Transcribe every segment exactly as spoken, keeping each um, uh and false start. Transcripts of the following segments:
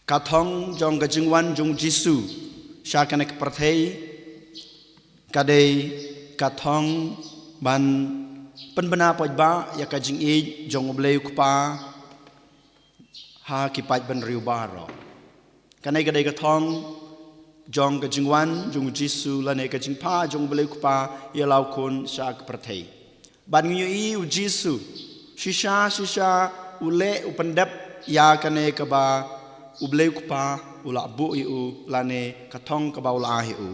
Ka thong jong ka jingwan jong u Jisu sha kane ka pyrthei ka dei ka thong ban pynbna paidbah ïa ka jingïeit jong U Blei U Kpa ha ki paid bynriew baroh. Kane ka dei ka thong jong ka jingwan jong u Jisu lane ka jingphah jong U Blei U Kpa ïa la u Khun sha ka pyrthei. Bad ngi ïohi u Jisu shisha shisha u leh u pyndep ïa kane kaba U Blei U Kpa u la buh ïa u lane ka thong kaba u la ai ïa u.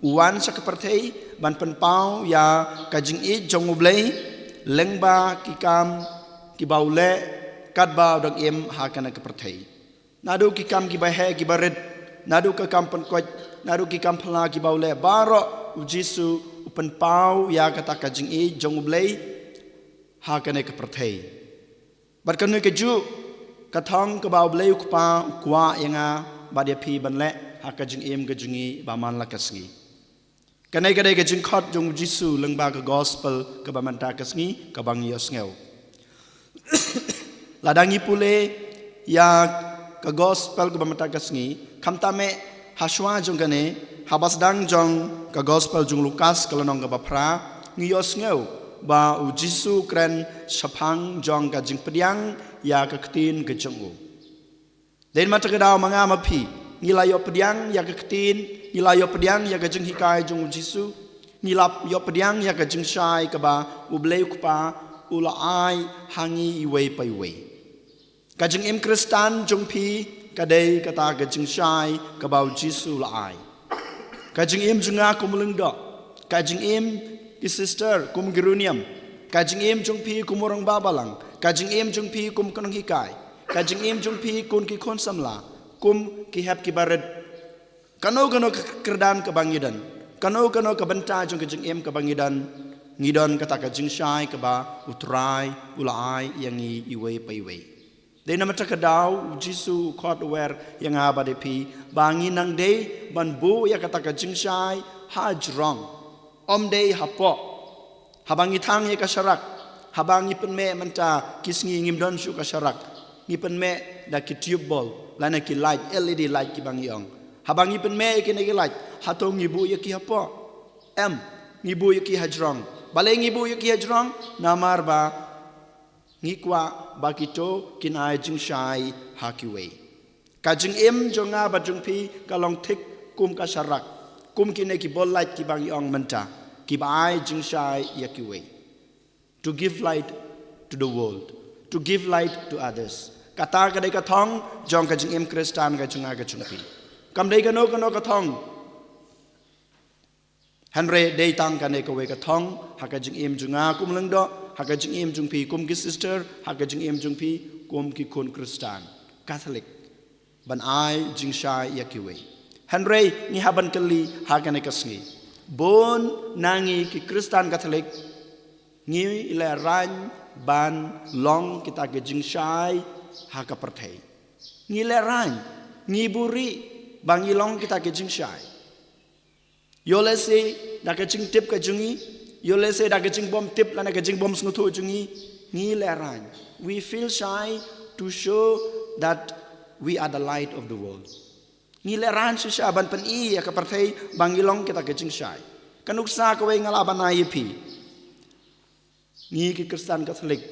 U wan sha ka pyrthei ban pynpaw ïa ka jingïeit jong U Blei lyngba ki kam kiba u leh katba u dang im ha kane ka pyrthei. Naduh ki kam kiba heh kiba rit, naduh ka kam pynkoit, naduh ki kam phylla kiba u leh baroh, u Jisu u pynpaw ïa kata ka jingïeit jong U Blei ha kane ka pyrthei. Bad kane ka juh ka thong kaba U Blei U Kpa u kwah ïa nga bad ïa phi ban leh ha ka jingim ka jong ngi ba man la ka sngi. Kane ka dei ka jingkhot jong u Jisu lyngba ka gospel kaba mynta ka sngi kaba ngi ïohsngew. Lada ngi pule ïa ka gospel kaba mynta ka sngi, khamtam eh ha shuwa jong kane, haba sdang jong ka gospel jong u Lukas ka lynnong kaba phra, ngi ïohsngew ba u Jisu u kren shaphang jong ka jingpdiang ïa ka ktien ka jong u. Dei namar kata ka daw ma nga ma phi, ngi la ïoh pdiang ïa ka ktien, ngi la ïoh pdiang ïa ka jinghikai jong u Jisu, ngi la ïoh pdiang ïa ka jingshai kaba U Blei U Kpa u la ai ha ngi iwei pa iwei. Ka jingim Khristan jong phi ka dei kata ka jingshai kaba u Jisu u la ai. Ka jingim jong nga kum u lyngdoh, ka jingim ki sister kum ki riewniam, ka jingim jong phi kum u rangbah balang, ka jingim jong phi kum ki nonghikai, ka jingim jong phi kum ki khun samla, kum ki hep kiba rit. Kano kano ka kyrdan kaba ngi don, kano kano ka bynta jong ka jingim kaba ngi don, ngi don kata ka jingshai kaba u Trai u la ai ïa ngi iwei pa iwei. Dei namar kata ka daw u Jisu u khot u wer ïa nga bad ïa phi ba ngi nang dei ban buh ïa kata ka jingshai hajrong, ym dei hapoh. Haba ngi thang ïa ka sharak, haba ngi pynmih mynta ki sngi ngim don shuh ka sharak, ngi pynmih da ki tube bulb lane ki light, L E D light kiba ngi ong. Haba ngi pynmih ïa kine ki light, hato ngi buh ïa ki hapoh? Em, ngi buh ïa ki hajrong. Balei ngi buh ïa ki hajrong? Namar ba ngi kwah ba kito kin ai jingshai ha kiwei. Ka jingim jong nga bad jong phi ka long thik kum ka sharak, kum kine ki bulb light kiba ngi ong mynta, kiba ai jingshai ïa kiwei. To give light to the world, to give light to others. Kata ka dei ka thong jong ka jingim Khristan ka jong nga ka jong phi. Kam dei kano kano ka thong. Hynrei dei tang kane kawei ka thong ha ka jingim jong nga kum u lyngdoh, ha ka jingim jong phi kum ki sister, ha ka jingim jong phi kum ki khun Khristan Katholik, ban ai jingshai ïa kiwei. Hynrei ngi hap ban kylli ha kane ka sngi, bun na ngi ki Khristan Katholik ngi lehraiñ ban long kita ki jingshai ha ka pyrthei. Ngi lehraiñ, ngi buhrieh ba ngi long kita ki jingshai. Ïoh lehse da ka jingtip ka jong ngi, ïoh lehse da ka jingbym tip lane ka jingbym sngewthuh jong ngi, ngi lehraiñ. We feel shy to show that we are the light of the world. Ngi lehraiñ shisha ban pyni ïa ka pyrthei ba ngi long kita ki jingshai. Ka nuksa kawei nga lah ban ai ïa phi. Ngi ki Khristan Katholik,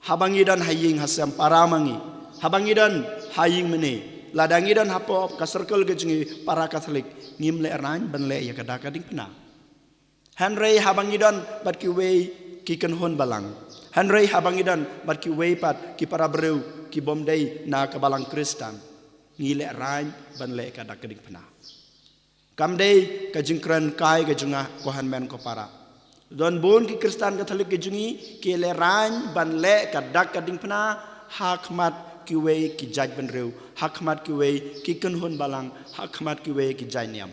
haba ngi don ha ïing ha sem para ma ngi, haba ngi don ha ïing mane, lada ngi don hapoh ka circle ka jong ngi para Katholik, ngim lehraiñ ban leh ïa ka dak ka diengphna. Hynrei haba ngi don bad kiwei ki kynhun balang, hynrei haba ngi don bad kiwei pat ki para briew ki bym dei na ka balang Khristan, ngi lehraiñ ban leh ka dak ka diengphna. Kam dei ka jingkren kai ka jong nga ko hynmen ko para. Don bun ki Khristan Katholik ki jong ngi ki lehraiñ ban leh ka dak ka diengphna ha khmat kiwei ki jait bynriew, ha khmat kiwei ki kynhun balang, ha khmat kiwei ki jait niam.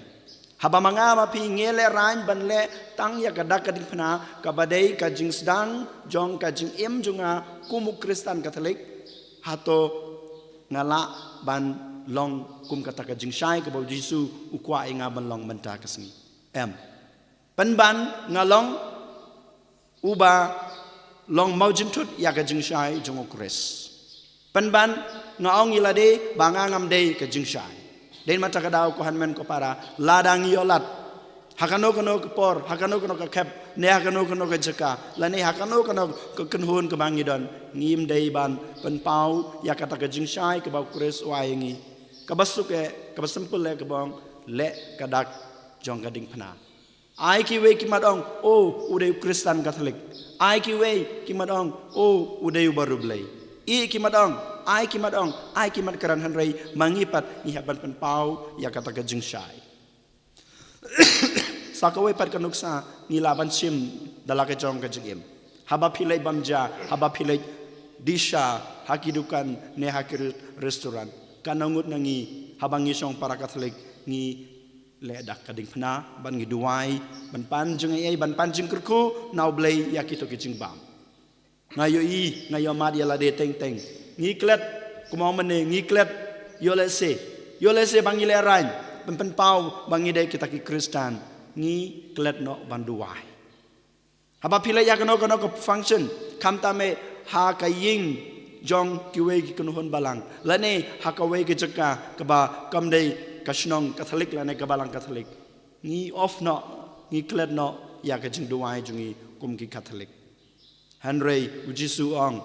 Haba ma nga ma phi ngi lehraiñ ban leh tang ïa ka dak ka diengphna kaba dei ka jingsdang jong ka jingim jong nga kum u Khristan Katholik, hato nga lah ban long kum kata ka jingshai kaba u Jisu u kwah ïa nga ban long mynta ka sngi? Em. Pynban nga long uba long mawjynthut ïa ka jingshai jong u Khrist. Pynban nga ong ïa lade ba nga ngam dei ka jingshai. Dei namar kata ka daw ko hynmen ko para, lada ngi ïoh lad ha kano kano ka por, ha kano kano ka khep, ne ha kano kano ka jaka, lane ha kano kano ka kynhun kaba ngi don, ngim dei ban pynpaw ïa kata ka jingshai kaba u Khrist u ai ïa ngi. Kaba suk eh, kaba simple eh, kaba ong, leh ka dak jong ka diengphna. Ai kiwei ki mat ong, o, u dei u Khristan Katholik. Ai kiwei ki mat ong, o, u dei u baroh Blei. I ki mat ong, ai ki mat ong, ai ki mat kren, hynrei ma ngi pat ngi hap ban pynpaw ïa kata ka jingshai. Sa kawei pat ka nuksa ngi lah ban shim da la ka jong ka jingim. Haba phi leit bam ja, haba phi leit dih sha ha ki dukan ne ha ki re-, restaurant, kan ngut na ngi haba ngi shong para Katholik, ngi leh dak ka diengphna, ban ngi duwai, ban pan jingaiei, ban pan jingkyrkhu na u Blei ïa kito ki jingbam. Nga ïohi, nga ïohmad ïa lade teng teng. Ngi klet, kumno mynne, ngi klet, ïoh lehse, ïoh lehse ba ngi lehraiñ ban pynpaw ba ngi dei kita ki Khristan. Ngi klet noh ban duwai. Haba phi leit ïa kano kano ka function, khamtam eh ha ka ïing jong kiwei ki kynhun balang, lane ha kawei ka jaka kaba kam dei ka shnong Katholik lane ka balang Katholik, ngi off noh, ngi klet noh ïa ka jingduwai jong ngi kum ki Katholik. Hynrei u Jisu u ong,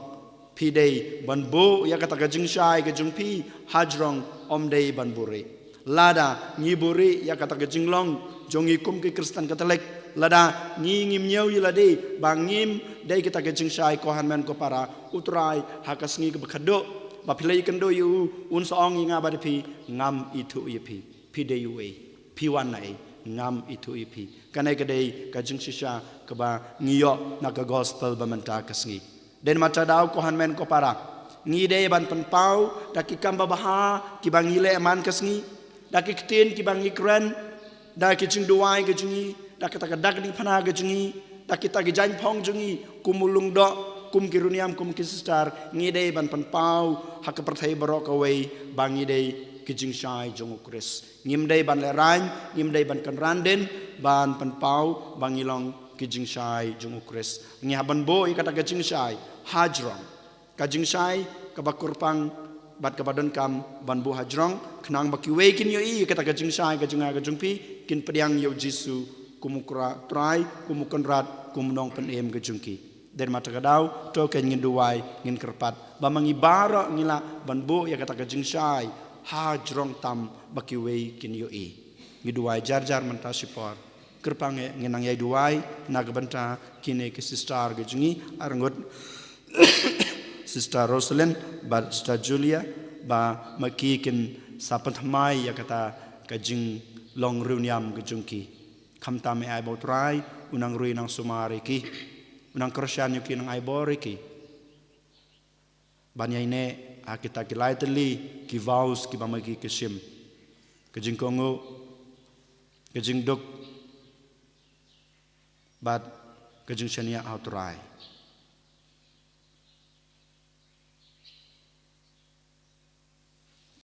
phi dei ban buh ïa kata ka jingshai ka jong phi hajrong, ym dei ban buhrieh. Lada ngi buhrieh ïa kata ka jinglong jong ngi kum ki Khristan Katholik, lada ngi ngim ñiew ïa lade ba ngim dei kita ka jingshai, ko hynmen ko para, u Trai ha ka sngi kaba khatduh ba phi leit ïakynduh ïa u, un sa ong ïa nga bad phi, ngam ithuh ïa phi. Phi dei uei? Phi wan na ei? Ngam ithuh ïa phi. Kane ka dei ka jingshisha kaba ngi ïoh na ka gospel ba mynta ka sngi. Dei namar kata ka daw ko hynmen ko para, ngi dei ban pynpaw da ki kam babha kiba ngi leh man ka sngi, da ki ktien kiba ngi kren, da ki jingduwai ka jong ngi, da kita ka dak diengphna ka jong ngi, da kita ki jaiñphong jong ngi, kum u Lyngdoh, kum ki riewniam, kum ki sister, ngi dei ban pynpaw ha ka pyrthei baroh kawei ba ngi dei ki jingshai jong u Khrist. Ngim dei ban lehraiñ, ngim dei ban kynran dien, ban pynpaw ba ngi long ki jingshai jong u Khrist. Ngi hap ban buh ïa kata ka jingshai hajrong. Ka jingshai kaba kyrpang bad kaba donkam ban buh hajrong, khnang ba kiwei kin ïohi ïa kata ka jingshai ka jong nga ka jong phi, kin pdiang ïa u Jisu kum u Kra-, Trai, kum u Kynrad, kum u Nongpynim ka jong ki. Dei namar kata ka daw, to kein ngin duwai, ngin kyrpad ba ma ngi baroh ngi lah ban buh ïa kata ka jingshai hajrong tam ba kiwei kin ïohi. Ngi duwai jar jar mynta shipor. Kyrpang eh, ngin nang ïai duwai na ka bynta kine ki sister ka jong ngi, arngut Sister Rosalyn bad Sister Julia, ba ma ki kin sa pynthymmai ïa kata ka jinglong riewniam ka jong ki. Khamtam eh, ai ba u Trai u nang rui nang sumar ïa ki, u nang kyrshan ïa ki, u nang ai bor ïa ki ban ïaineh ha kita ki lai tylli ki vows kiba ma ki ki shim, ka jingkohnguh, ka jingduk bad ka jingshaniah ha u Trai.